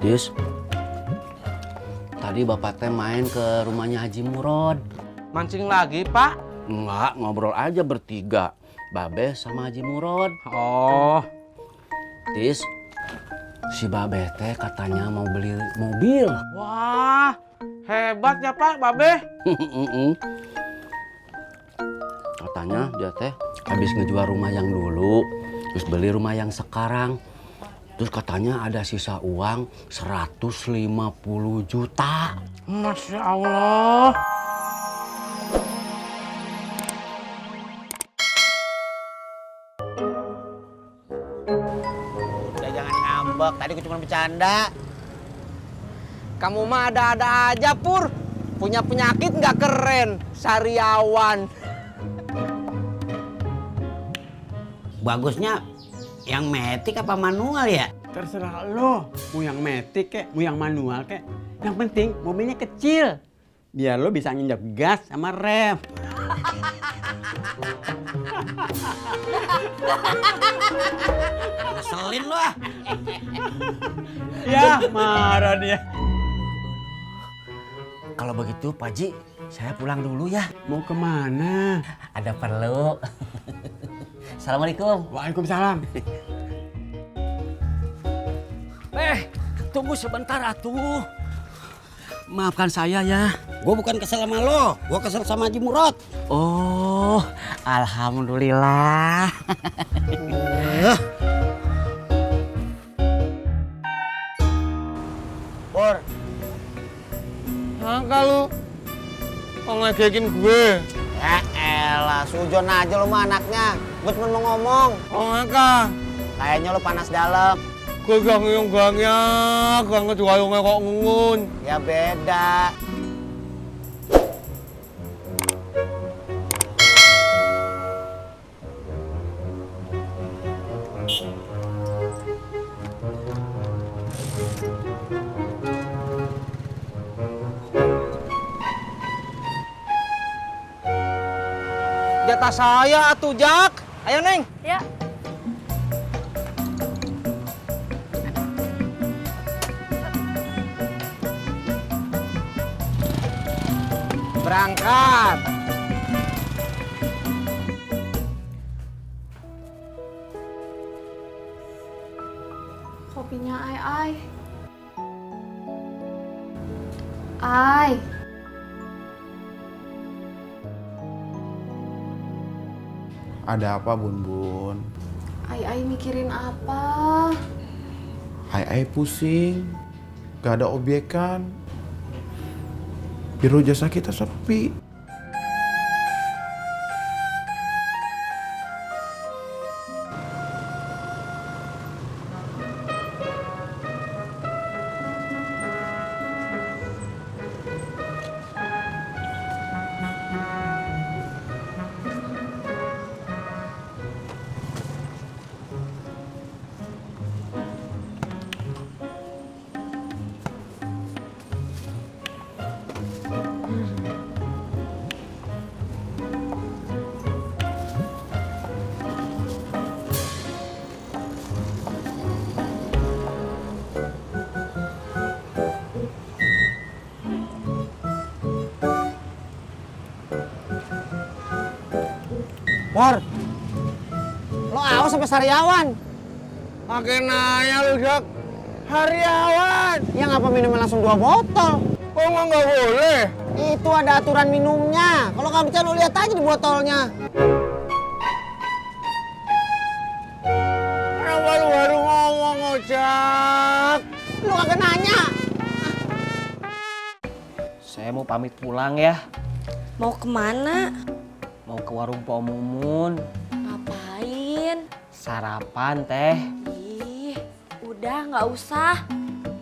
Tis, tadi bapak teh main ke rumahnya Haji Murod. Mancing lagi, Pak? Enggak, ngobrol aja bertiga. Babe sama Haji Murod. Oh. Tis, si Babe teh katanya mau beli mobil. Wah, hebat ya Pak, Babe. Katanya dia teh habis ngejual rumah yang dulu, terus beli rumah yang sekarang. Terus katanya ada sisa uang 150 juta. Masya Allah. Udah jangan ngambek, tadi gue cuma bercanda. Kamu mah ada-ada aja, Pur. Punya penyakit nggak keren, sariawan. Bagusnya yang metik apa manual ya? Terserah lo, mau yang metik kek, mau yang manual kek. Yang penting mobilnya kecil, biar lo bisa nginjak gas sama rem. Ngeselin lo ah. Ya, marah dia. Kalau begitu Pak Ji, saya pulang dulu ya. Mau kemana? Ada perlu. Assalamualaikum. Waalaikumsalam. Tunggu sebentar atuh. Maafkan saya ya. Gue bukan kesel sama lo, gue kesel sama Haji Murod. Oh, alhamdulillah. Pur. Angka lu. Mau ngegekin gue. Ya elah, sujon aja lo mah anaknya. Gue cuma mau ngomong. Oh, angka. Kayaknya lo panas dalam. Gue gak ngeyong-gangnya, gak ngejualnya kok ngungun. Ya beda. Jatah saya atuh, Jak. Ayo, Neng. Ya. Berangkat. Kopinya Ai. Ai. Ada apa, Bun Bun? Ai mikirin apa? Ai pusing. Gak ada obyekan. Biro jasa kita sepi. Pur, lo awas sampai sariawan. Makin nanya lu, Jak. Hariawan. Ya ngapa minumnya langsung 2 botol? Kok nggak boleh? Itu ada aturan minumnya. Kalau nggak bisa lo lihat aja di botolnya. Kenapa lu baru ngomong, Jak? Lu kagak nanya. Saya mau pamit pulang ya. Mau kemana? Mau ke warung Po Mumun. Ngapain? Sarapan, Teh. Ih, udah nggak usah.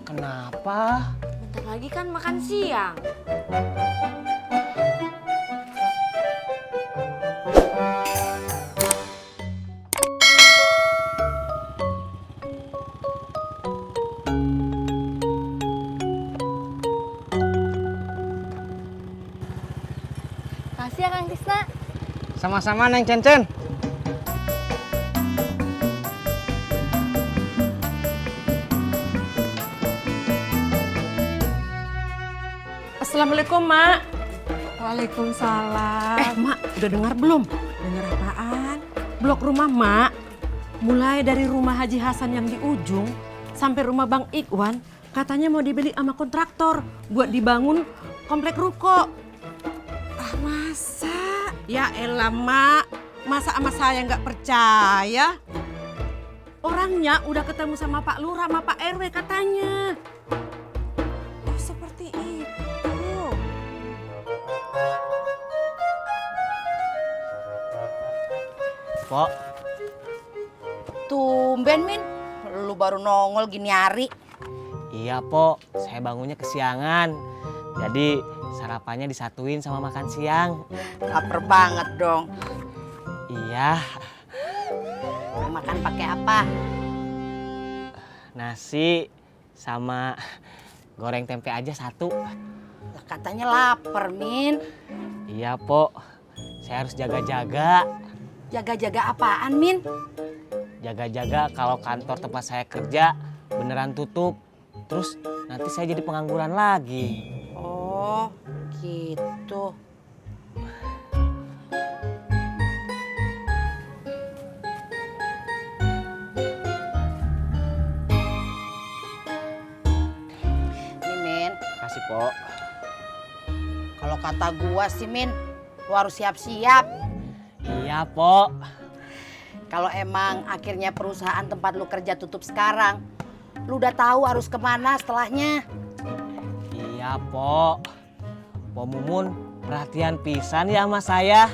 Kenapa? Bentar lagi kan makan siang. Makasih ya Kang Tisna. Sama-sama, Neng Cencen. Assalamualaikum, Mak. Waalaikumsalam. Mak, udah dengar belum? Dengar apaan? Blok rumah Mak, mulai dari rumah Haji Hasan yang di ujung sampai rumah Bang Ikwan, katanya mau dibeli sama kontraktor buat dibangun komplek ruko. Ah, masa? Ya elah, Mak. Masa sama saya nggak percaya? Orangnya udah ketemu sama Pak Lurah, sama Pak RW katanya. Oh, seperti itu. Pok. Tumben, Min. Lu baru nongol gini hari. Iya, Pok. Saya bangunnya kesiangan. Jadi sarapannya disatuin sama makan siang. Laper banget dong. Iya. Makan pakai apa? Nasi sama goreng tempe aja satu. Lah, katanya lapar, Min. Iya, Pok. Saya harus jaga-jaga. Jaga-jaga apaan, Min? Jaga-jaga kalau kantor tempat saya kerja beneran tutup. Terus nanti saya jadi pengangguran lagi. Oh, gitu. Nih, Min. Kasih, Pok. Kalau kata gua sih, Min, lu harus siap-siap. Iya, Pok. Kalau emang akhirnya perusahaan tempat lu kerja tutup sekarang, lu udah tahu harus kemana setelahnya. Iya, Pok. Pok Mumun perhatian pisan ya sama saya.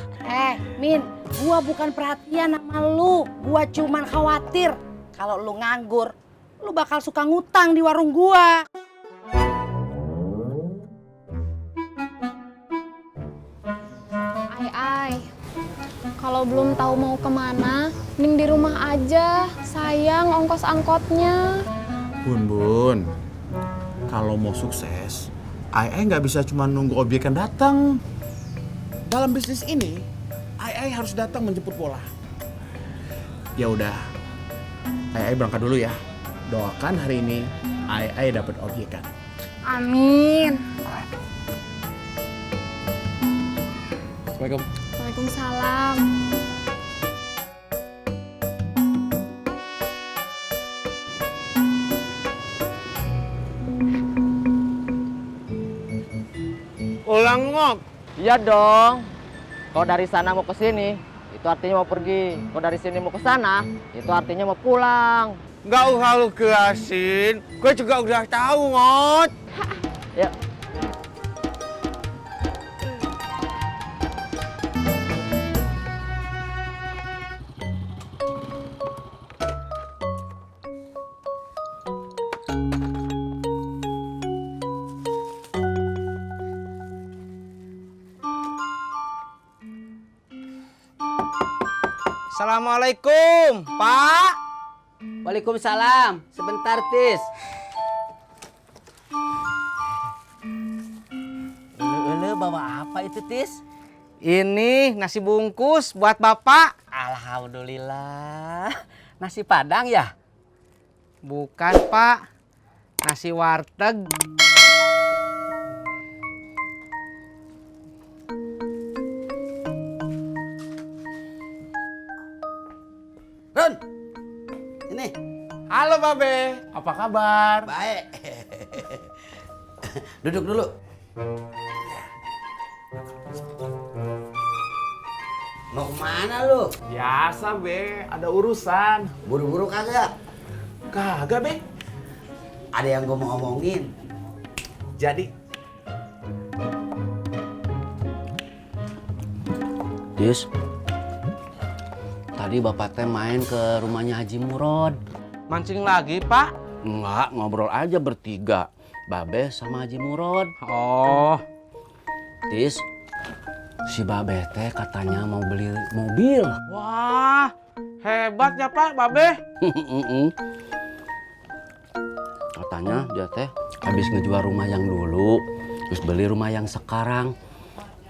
Min, gua bukan perhatian sama lu. Gua cuman khawatir kalau lu nganggur, lu bakal suka ngutang di warung gua. Ai, kalau belum tahu mau kemana, mending di rumah aja. Sayang ongkos angkotnya. Bun, kalau mau sukses, Ai nggak bisa cuma nunggu obyekan datang. Dalam bisnis ini, Ai harus datang menjemput bola. Ya udah, Ai berangkat dulu ya. Doakan hari ini Ai dapat obyekan. Amin. Assalamualaikum. Waalaikumsalam. Ulang ngok. Iya dong. Kalau dari sana mau ke sini, itu artinya mau pergi. Kalau dari sini mau ke sana, itu artinya mau pulang. Nggak usah lu kerasin. Gue juga udah tahu, Ngot. Ya. Assalamualaikum, Pak. Waalaikumsalam. Sebentar, Tis. Ulu bawa apa itu, Tis? Ini nasi bungkus buat Bapak. Alhamdulillah. Nasi Padang ya? Bukan, Pak. Nasi warteg. Ron, ini. Halo Babe, apa kabar? Baik. Duduk dulu. Mau kemana lu? Biasa Be, ada urusan. Buru-buru kagak? Kagak Be. Ada yang gue mau ngomongin. Jadi, Dis, tadi bapak teh main ke rumahnya Haji Murod. Mancing lagi, Pak? Enggak, ngobrol aja bertiga. Babe sama Haji Murod. Oh. Tis, si Babe teh katanya mau beli mobil. Wah, hebat ya, Pak, Babe. Katanya dia teh habis ngejual rumah yang dulu, terus beli rumah yang sekarang.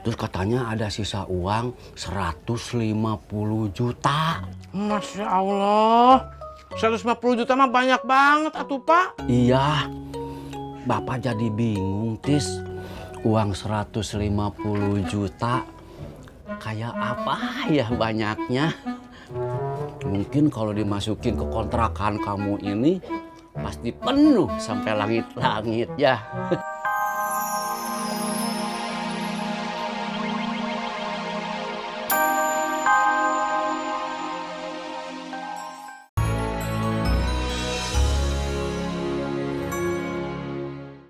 Terus katanya ada sisa uang 150 juta. Masya Allah. 150 juta mah banyak banget atuh, Pak. Iya. Bapak jadi bingung, Tis. uang 150 juta. Kayak apa ya banyaknya? Mungkin kalau dimasukin ke kontrakan kamu ini pasti penuh sampai langit-langit ya.